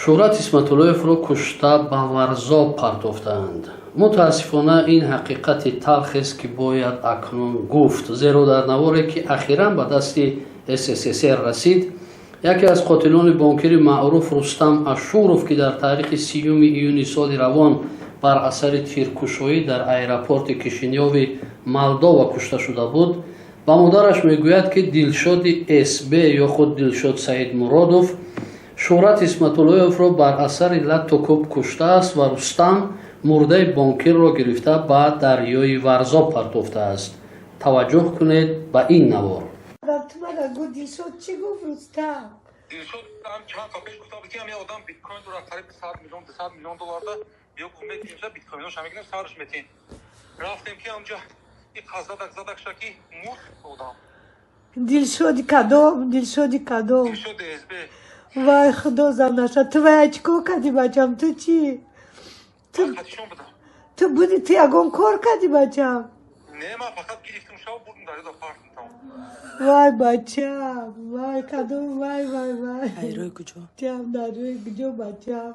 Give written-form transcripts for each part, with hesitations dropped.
Шӯҳрат Исматуллоевро кушта, ба Варзоб партофтаанд. Мутаассифона, ин ҳақиқати талхест, ки бояд акнун гуфт, зеро дар наворе, ки ахиран ба дасти СССР расид, яке аз қотилони бонкири маъруф Рустам Ашуров, ки дар таърихи 30-уми июни соли равон бар асари тиркушоӣ дар аэропорти Кишинёви Молдова кушта шуда буд, ба модараш мегӯяд, ки Дилшоди СБ ё худ Дилшод Саидмуродов Шӯҳрат Исматуллоевро бар асари латту кӯб куштааст ва Рустам мурдаи бонкирро гирифта, ба дарёи Варзоб партофтааст. Таваҷҷӯҳ кунед ба ин навор. Ту мана гу, Дилшод чӣ гуфт, Рустам? Дилшод чанд сол пеш гуфта буд, ки ҳам одам биткоин дорад, қариб 100 миллион, 200 миллион долларда. Биё, метимша, биткоиноша мегирем, сарш метин. Рафтем, ки ҳамҷа и қазадак задакша, ки мурд одам. Дилшоди кадом? Дилшоди кадом? Дилшоди СБ. Вай, худо занаша! Ту вай чӣ кор кардӣ, бачам? Ту чӣ? Хатишон будам. Ту буди? Ту ягон кор кардӣ, бачам? Не, ман фақат гирифтам шав, бурдам дарёда партам, тамом. Вай, бачам, вай, кадом, вай, вай, вай! Дарёи куҷо? Бачам, дарёи куҷо, бачам?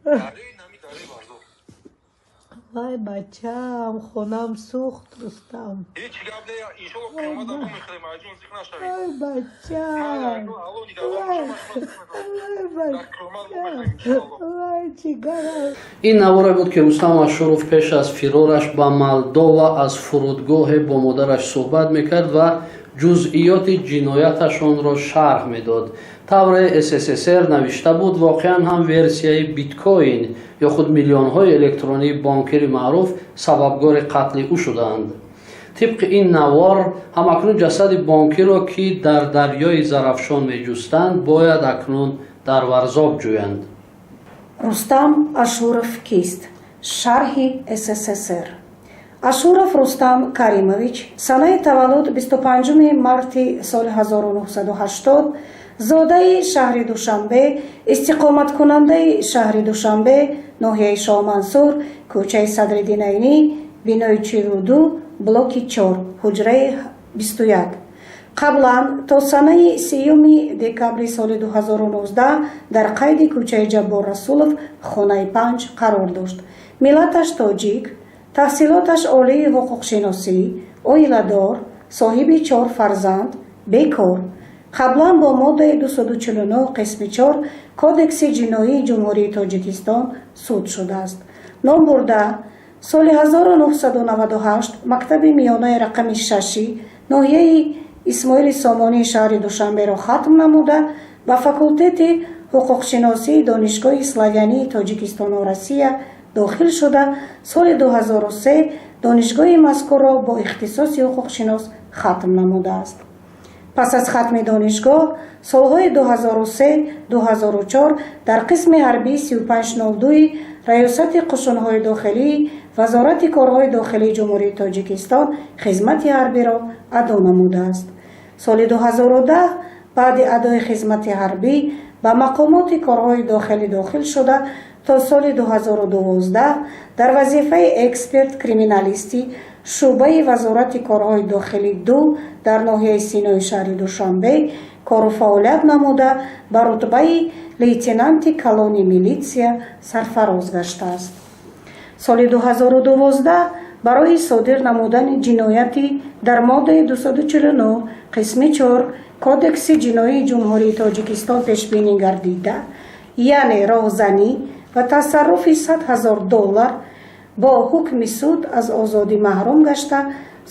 Дарёи нами, дарёи Варзоб. Вай, бачам, хонам сӯхт, Рустам. Ҳеҷ гап не, иншолло, қиёмат ам мехӯрем, айҷон, зиқ нашавед. Вай, бачам, вай. Вай, бачам, вай, ҷигарам. Ин наворе буд, ки Рустам Ашуров пеш аз фирораш ба Молдова аз фурудгоҳе бо модараш суҳбат мекард ва ҷузъиёти ҷинояташонро шарҳ медод. Тавре СССР навишта буд, воқеан ҳам версияи биткоин ё худ миллионҳои электронии бонкири маъруф сабабгори қатли ӯ шудаанд. Тибқи ин навор, ҳамакнун ҷасади бонкиро, ки дар дарёи Зарафшон меҷустанд, бояд акнун дар Варзоб ҷӯянд. Рустам Ашуров кист? Шарҳи СССР. Ашуров Рустам Каримович, санаи таваллуд 25 марти соли 1980, зодаи шаҳри Душанбе, истиқоматкунандаи шаҳри Душанбе, ноҳияи Шоҳмансур, кӯчаи Садриддин Айнӣ, бинои 42, блоки 4, ҳуҷраи 21. Қаблан то санаи 30-юми декабри соли 2019 дар қайди кӯчаи Ҷаббор Расулов, хонаи 5 қарор дошт. Миллаташ тоҷик, таҳсилоташ олии ҳуқуқшиносӣ, оиладор, соҳиби чор фарзанд, бекор. Қаблан бо моддаи 249 қисми 4 Кодекси ҷиноии Ҷумҳурии Тоҷикистон суд шудааст. Ном бурда соли 1998 мактаби миёнаи рақами шаши ноҳияи Исмоили Сомонии шаҳри Душанберо хатм намуда, ба факултети ҳуқуқшиносии Донишгоҳи славянии Тоҷикистону Россия дохил шуда, соли 2003 донишгоҳи мазкурро бо ихтисоси ҳуқуқшинос хатм намудааст. Пас аз хатми донишгоҳ солҳои 2003-2004 дар қисми ҳарбии 3502 Раёсати қушунҳои дохилии Вазорати корҳои дохилии Ҷумҳурии Тоҷикистон хизмати ҳарбиро адо намудааст. Соли 2010 баъди адои хизмати ҳарбӣ ба мақомоти корҳои дохилӣ дохил шуда, то соли 2012 дар вазифаи эксперт криминалистӣ шӯъбаи Вазорати корҳои дохилӣ ду дар ноҳияи Синои шаҳри Душанбе кору фаъолият намуда, ба рутбаи лейтенанти калони милитсия сарфароз гаштааст. Соли 2012 барои содир намудани ҷинояти дар моддаи 249 қисми 4 Кодекси ҷиноии Ҷумҳурии Тоҷикистон пешбинӣ гардида, яъне роҳзанӣ ва тасарруфи 100 000 доллар, бо ҳукми суд аз озодӣ маҳрум гашта,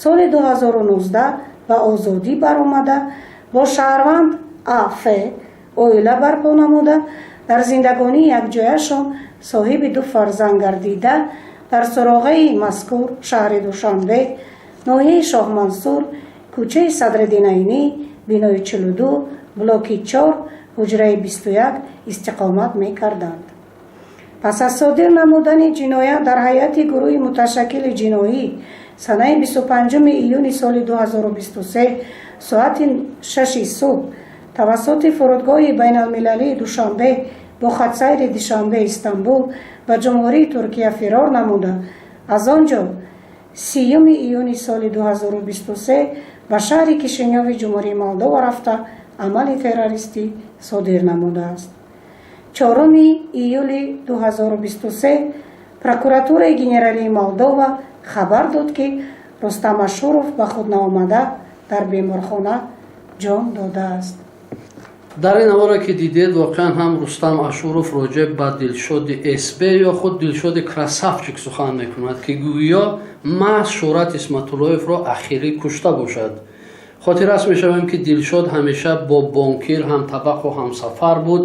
соли 2019 ба озодӣ баромада, бо шаҳрванд Аф оила барпо намуда, дар зиндагонии якҷояшон соҳиби ду фарзанд гардида, дар суроғаи мазкур, шаҳри Душанбе, ноҳияи Шоҳмансур, кӯчаи Садриддин Айнӣ, бинои 42, блоки 4, ҳуҷраи 21 истиқомат мекарданд. Пас аз содир намудани ҷиноят дар ҳайати гурӯҳи муташаккили ҷиноӣ санаи 25 июни соли 2023 соати 6 субҳ тавассути фурудгоҳи байналмилалии Душанбе бо хатсайри Душанбе Истанбул ба Ҷумҳурии Туркия фирор намуда, аз он ҷо 30-юми июни соли 2023 ба шаҳри Кишинёви Ҷумҳурии Молдова рафта, амали террористӣ содир намудааст. 4 июли 2023 прокуратураи генералии Молдова хабар дод, ки Рустам Ашуров ба худ наомада дар беморхона ҷон додааст. Дар ин наворе ки дидед, воқеан ҳам Рустам Ашуров роҷеъ ба Дилшоди СБ ё худ Дилшоди Красавчик сухан мекунад, ки гӯё маҳз Шӯҳрат Исматуллоевро ахирӣ кушта бошад. Хотиррас мешавем, ки Дилшод ҳамеша бо бонкир ҳамтабақу ҳамсафар буд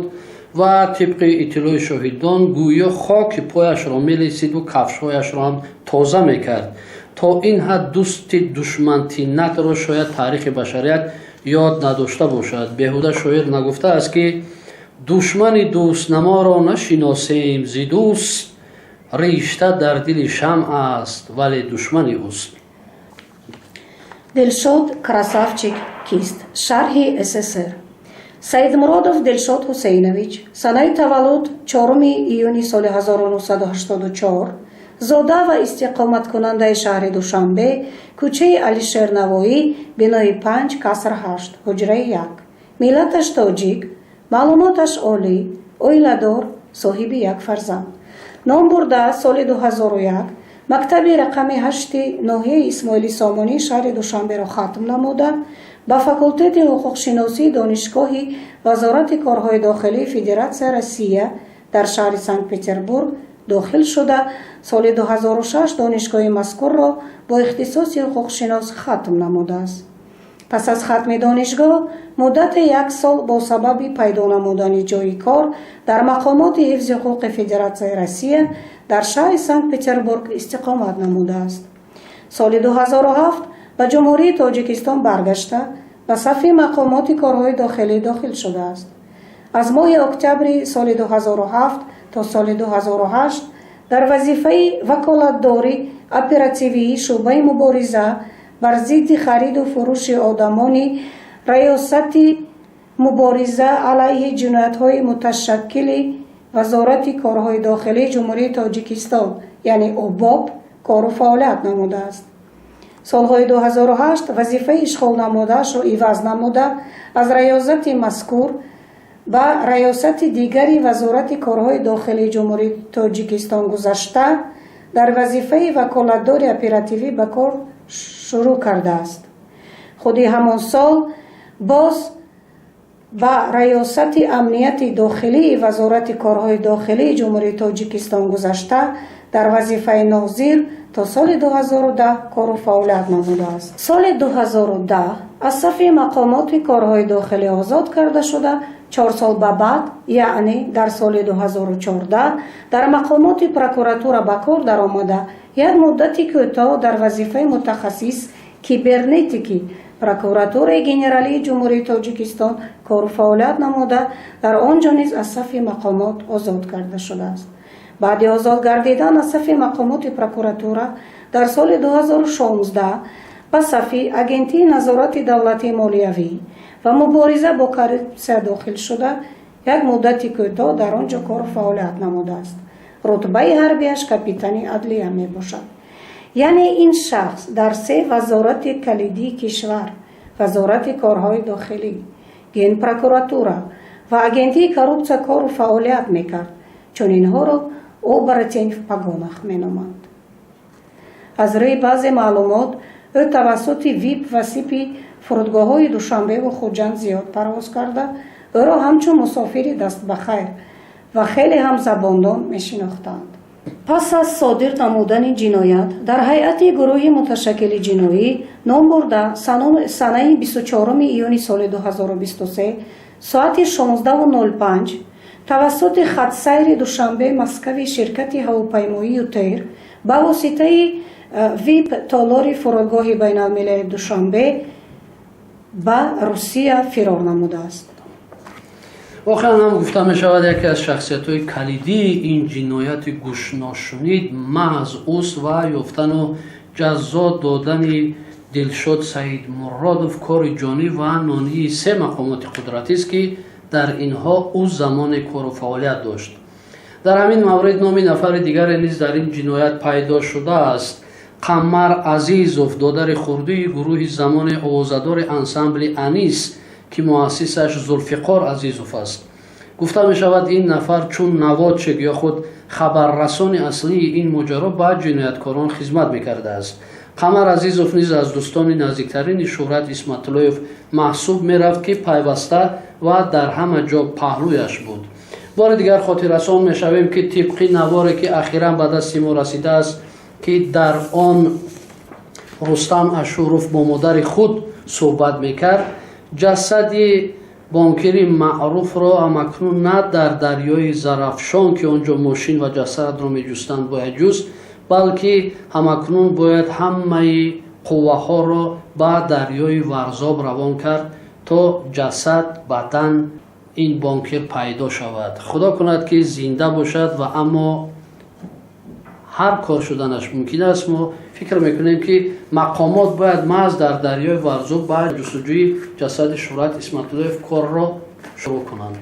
ва тибқи иттилои шоҳидон гӯё хоки пояшро мелисиду кафшҳояшро ҳам тоза мекард. То ин ҳад дӯсти душмантинатро шояд таърихи башарият ёд надошта бошад. Беҳуда шоир нагуфтааст, ки душмани дӯстнаморо нашиносем зи дӯст, ришта дар дили шамъ аст, вале душмани ӯст. Дилшод Красавчик кист? Шарҳи ССР. Саидмуродов Дилшод Ҳусейнович, санаи таваллуд 4 июни соли 1984, зода ва истиқоматкунандаи шаҳри Душанбе, кӯчаи Алишер Навоӣ, бинои 5, каср 8, ҳуҷраи 1, миллаташ тоҷик, маълумоташ олӣ, оиладор, соҳиби як фарзанд. Ном бурда соли 2001 мактаби рақами 8-и ноҳияи Исмоили Сомонии шаҳри Душанберо хатм намуда, ба факултети ҳуқуқшиносии Донишгоҳи Вазорати корҳои дохилии Федератсияи Россия дар шаҳри Санкт-Петербург дохил шуда, соли 2006 донишгоҳи мазкурро бо ихтисоси ҳуқуқшинос хатм намудааст. Пас аз хатми донишгоҳ муддати як сол бо сабаби пайдо намудани ҷойи кор дар мақомоти ҳифзи ҳуқуқи Федератсияи Россия дар шаҳри Санкт-Петербург истиқомат намудааст. Соли 2007 ба Ҷумҳурии Тоҷикистон баргашта, ба сафи мақомоти корҳои дохилӣ дохил шудааст. Аз моҳи октябри соли 2007 то соли 2008 дар вазифаи ваколатдори оперативии шӯъбаи мубориза бар зидди хариду фурӯши одамони Раёсати мубориза алайҳи ҷиноятҳои муташаккили Вазорати корҳои дохилии Ҷумҳурии Тоҷикистон, яъне ОБОП, кору фаъолият намудааст. Солҳои 2008 вазифаи ишғолнамудаашро иваз намуда, аз раёсати мазкур ба раёсати дигари Вазорати корҳои дохилии Ҷумҳурии Тоҷикистон гузашта, дар вазифаи ваколатдори оперативӣ ба кор шурӯъ кардааст. Худи ҳамон сол боз ба Раёсати амнияти дохилии Вазорати корҳои дохилии Ҷумҳурии Тоҷикистон гузашта, дар вазифаи нозир то соли 2010 кору фаъолият намудааст. Соли 2010 аз сафи мақомоти корҳои дохилӣ озод карда шуда, 4 сол ба баъд, яъне дар соли 2014 дар мақомоти прокуратура ба кор даромада, як муддати кӯтоҳ дар вазифаи мутахассис кибернетики прокуратураи генералии Ҷумҳурии Тоҷикистон кору фаъолият намуда, дар он ҷо низ аз сафи мақомот озод карда шудааст. Баъди озод гардидан аз сафи мақомоти прокуратура дар соли 2016 ба сафи Агентии назорати давлатии молиявӣ ва мубориза бо коррупсия дохил шуда, як муддати кӯтоҳ дар он ҷо кору фаъолият намудааст. Рутбаи ҳарбиаш капитани адлия мебошад. Яъне ин шахс дар се вазорати калидии кишвар: Вазорати корҳои дохилӣ, Генпрокуратура ва Агентии коррупсия кору фаъолият мекард. Чунинҳоро оборотень в погонах меноманд. Аз рӯи баъзе маълумот, ӯ тавассути ВИП ва СИПи фурудгоҳҳои Душанбеву Хуҷанд зиёд парвоз карда, ӯро ҳамчун мусофири дастбахайр ва хеле ҳам забондон мешинохтанд. Пас аз содир намудани ҷиноят дар ҳайати гурӯҳи муташаккили ҷиноӣ ном бурда, санаи 24 июни соли 2023 соати 16:05 тавассути хатсайри Душанбе Москави ширкати ҳавопаймоӣ ЮТэйр ба воситаи ВИП толори фурудгоҳи байналмилалии Душанбе ба Русия фирор намудааст. Воқеан ҳам, гуфта мешавад, яке аз шахсиятҳои калидии ин ҷинояти гӯшношунид маҳз ӯст ва ёфтану ҷазо додани Дилшод Саидмуродов кори ҷонӣ ва нонии се мақомоти қудратист, ки дар инҳо ӯ замоне кору фаъолият дошт. Дар ҳамин маврид номи нафари дигаре низ дар ин ҷиноят пайдо шудааст: Қамар Азизов, додари хурдии гурӯҳи замони овозадори ансамбли Анис, ки муассисаш Зулфиқор Азизов аст. Гуфта мешавад, ин нафар чун наводчик ё худ хабаррасони аслии ин моҷаро ба ҷинояткорон хизмат мекардааст. Қамар Азизов низ аз дӯстони наздиктарини Шӯҳрат Исматуллоев маҳсуб мерафт, ки пайваста ва дар ҳама ҷо паҳлӯяш буд. Бори дигар хотиррасон мешавем, ки тибқи наворе, ки ахиран ба дасти мо расидааст, ки дар он Рустам Ашуров бо модари худ суҳбат мекард, ҷасади бонкири маъруфро ҳамакнун на дар дарёи Зарафшон, ки он ҷо мошин ва ҷасадро меҷустанд, бояд ҷуст, балки ҳамакнун бояд ҳамаи қувваҳоро ба дарёи Варзоб равон кард, то ҷасад, бадан ин бонкир пайдо шавад. Худо кунад, ки зинда бошад ва аммо ҳар кор шуданаш мумкин аст. Мо фикр мекунем, ки мақомот бояд маҳз дар дарёи Варзоб ба ҷустуҷӯи ҷасади Шӯҳрат Исматуллоев корро шурӯъ кунанд.